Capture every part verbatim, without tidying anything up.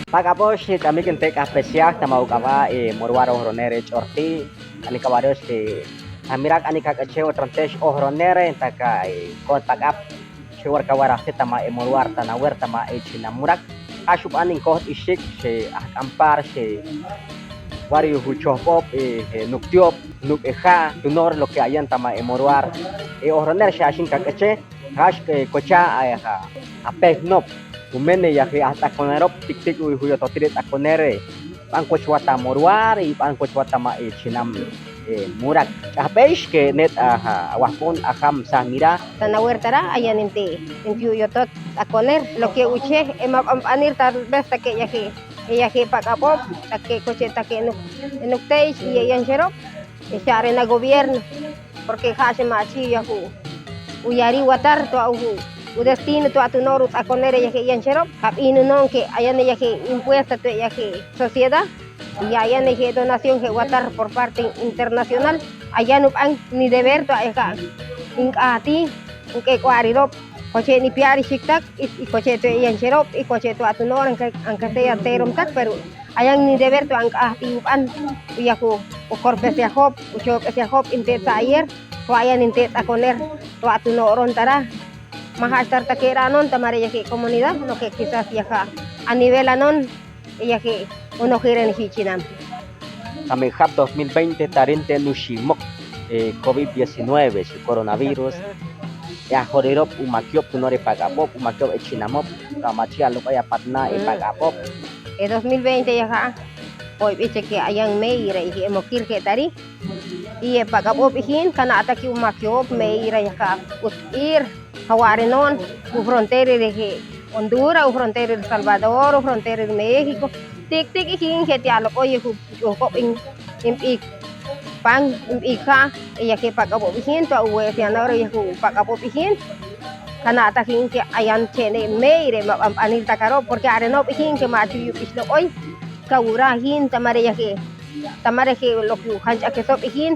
Pak'abox, tame ke inte k'ahpesiak tama uk'ab'a, eh, Moruar ohronere ch'orti, ani ka wariyox ke, ah, mira, ani ka k'eche otrontex ohronere, ta ka, eh, kon pak'ab, xewar ka warajti tama, eh, Moruar ta nawer tama, eh, chinam murak, ax uban in kojt'ixik, xe, ah, k'ampar, xe, wari yu juchojbob, eh, eh, nuktiyob, nuk'eja, tunor lo ke ayan tama, eh, Moruar, eh, ohronere, xa xin ka k'eche, Jax, eh, kocha, eh, ja, apejnob. Umene yaje, ah, t'akonerob, tiktik u, juyo totire t'akonere. Ban kochwa ta Moruar, i ban kochwa tama, eh, chinam, eh, murak. Ch'ajbex ke net, ah, ja, awajbon ajam sa mira. Ta nawer tara, ayan inte, inte yuyo tot t'akoner. Lo ke uche, eh, ma b'anb'anir tal vez ta ke yaje, eh, yaje pak'abob, ta ke koche, ta ke nuk, eh, nuktey, i, eh, yan xerob. Xare na gobierno, porque jaxe machi ya ju, u yari watar tua u, u destino tua tunor u t'akonere yaje yan xerob, ja b'inu non ke ayan yaje impuesta tua yaje sociedad, ya ayan yaje donación je watar por parte internacional, ayan uban ni deber tua yaja, in k'ati, u k'ek'o'arirob, koche ni piari xiktak, i, i koche tua yan xerob, i koche tua tunor, aunque, aunque sea teromtak, pero ayan ni deber tua in k'ati uban, u ya ju, u korpesiajob, u chopesiajob, inte taller, tua ayan inte t'akoner, tua tunoron tara. Ma jax tar ta ke ranon, ta mare yaje comunidad, no ke quizás yaja, a nivel anon, yaje, uno jire ni jichinam. Tame jab dos mil veinte tarin te nuximok, eh, covid diecinueve, si coronavirus. Ya jorirob, u makiyob, tunor e pak'abob, u makiyob, e chinamob, tama chi alok ay apatna, e pak'abob. E dos mil veinte yaja, oy biche ke ayan mei ira, i mokir ke tari. I e pak'abob ijin, kanata ki u makiyob, mei ira yaja, ut ir. Jaware non, u frontera de Honduras, u frontera de Salvador, u frontera de México. Tiktik ijin, je tia lo oye ju, ju kop in, in bik pan, in bik ja, e yaje pak'abob ijin, tua u wesianor, yaje pak'abob ijin. Kanata jin ke ayan chene mei re ma b'anb'anil ta karob, porque arenob ijin ke machu yu bix lo oy. Ka ura jin, ta mare yaje, ta mare je lo ke u janch'akesob ijin.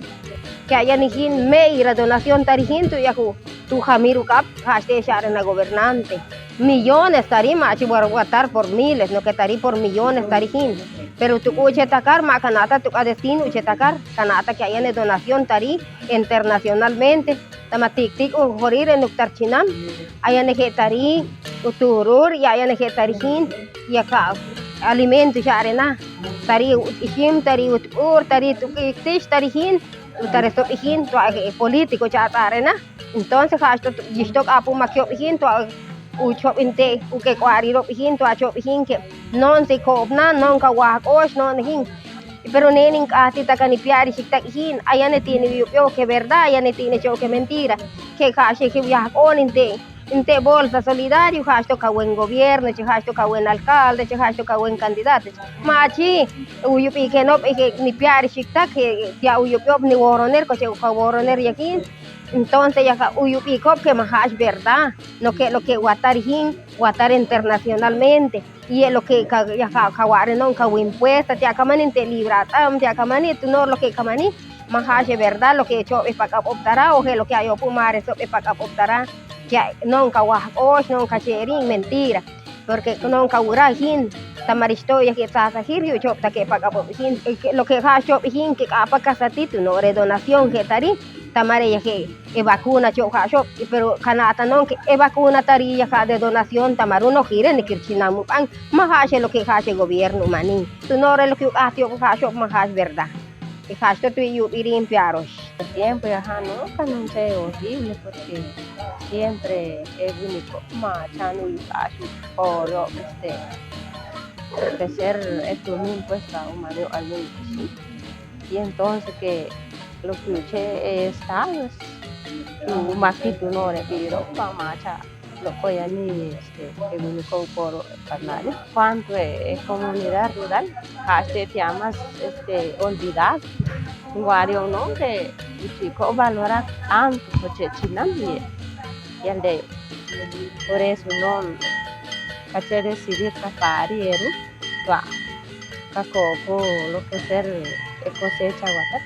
Ke ayan ijin mei ra donación tari jin, tu yaje, tu jamir uk'ab, jaxte xare na gobernante. Millones tari, machi war watar por miles, no ke tari por millones tari jin. Pero tu k'u uche takar, ma kanata tu k'a destino uche takar, kanata ke ayan e donación tari internacionalmente. Tama tiktik u jorir e nuktar chinam. Ayan e je tari, u turur, ya ayan e je tari jin, ya ka alimento xare na. Tari u ixim, tari u tukur, tari tu k'iktix, tari jin, u tare sob ijin, tua e político cha tare na. Entonces, jaxto, yixto k'apu makiyob ijin, tua u chob inte, u k'ek'o'arirob ijin, tua chob ijin ke, non si kobna, non ka wajk'ox, non ijin. Pero neni in k'ati ta ka ni piari xiktak ijin, ayan e ti'in e yubio ke verdad, ayan e ti'in e cho ke mentira. Ke jaxe ke u yajk'on inte, inte bolsa solidario, jaxto ka wen gobierno, che jaxto ka wen alcalde, che jaxto ka wen candidato. Machi, u yubi kenob, e ke ni piari xiktak, ke tia u yubiob ni woroner, koche ka woroner yakin. Entonces, yaja u yubi kop ke ma jax verdad, no ke lo ke watar jin, watar internacionalmente. I e lo ke ka, yaja ka ware non ka win puesta, tia kamani inte libra tam, tia kamani tu no lo ke kamani, ma jaxe verdad, lo ke chob e pak'abob tara, o je lo ke ayopu mare sob e pak'abob tara, tia non ka wajk'ox, non ka cherin, mentira. Porque non ka wura jin, ta mare ixto yaje sasajir, yu chob ta ke pak'abob jin, lo ke jax chob jin, ke k'apa kasati tu no re donación ke tari, ta mare yaje e vacuna chob jaxob, pero kanata non ke e vacuna tari yaja de donación, ta maru no jire ni kir chinam uban, ma jaxe lo ke jaxe gobierno mani. Tu no re lo ke u k'ati yob jaxob ma jax verdad. I jaxto tu i yubi rin piarox. El tiempo yaja no, ka non se horrible, porque siempre e winiko ma chan u yu k'axu oro, este, crecer esto, mi impuesta, humano, algo así. Y entonces ke lo ke uche, eh, estados, tu maki tu no re piro pa macha lo ko yani, este, e winiko poro karnali. Cuanto e, e comunidad rural, jaxte tia mas, este, olvidado. Guario no ke uchiko valora tanto koche chinam ye. Yalde, por eso no, kache decidir ka pari eru. Tua, ka koko lo ke ser e cosecha watar.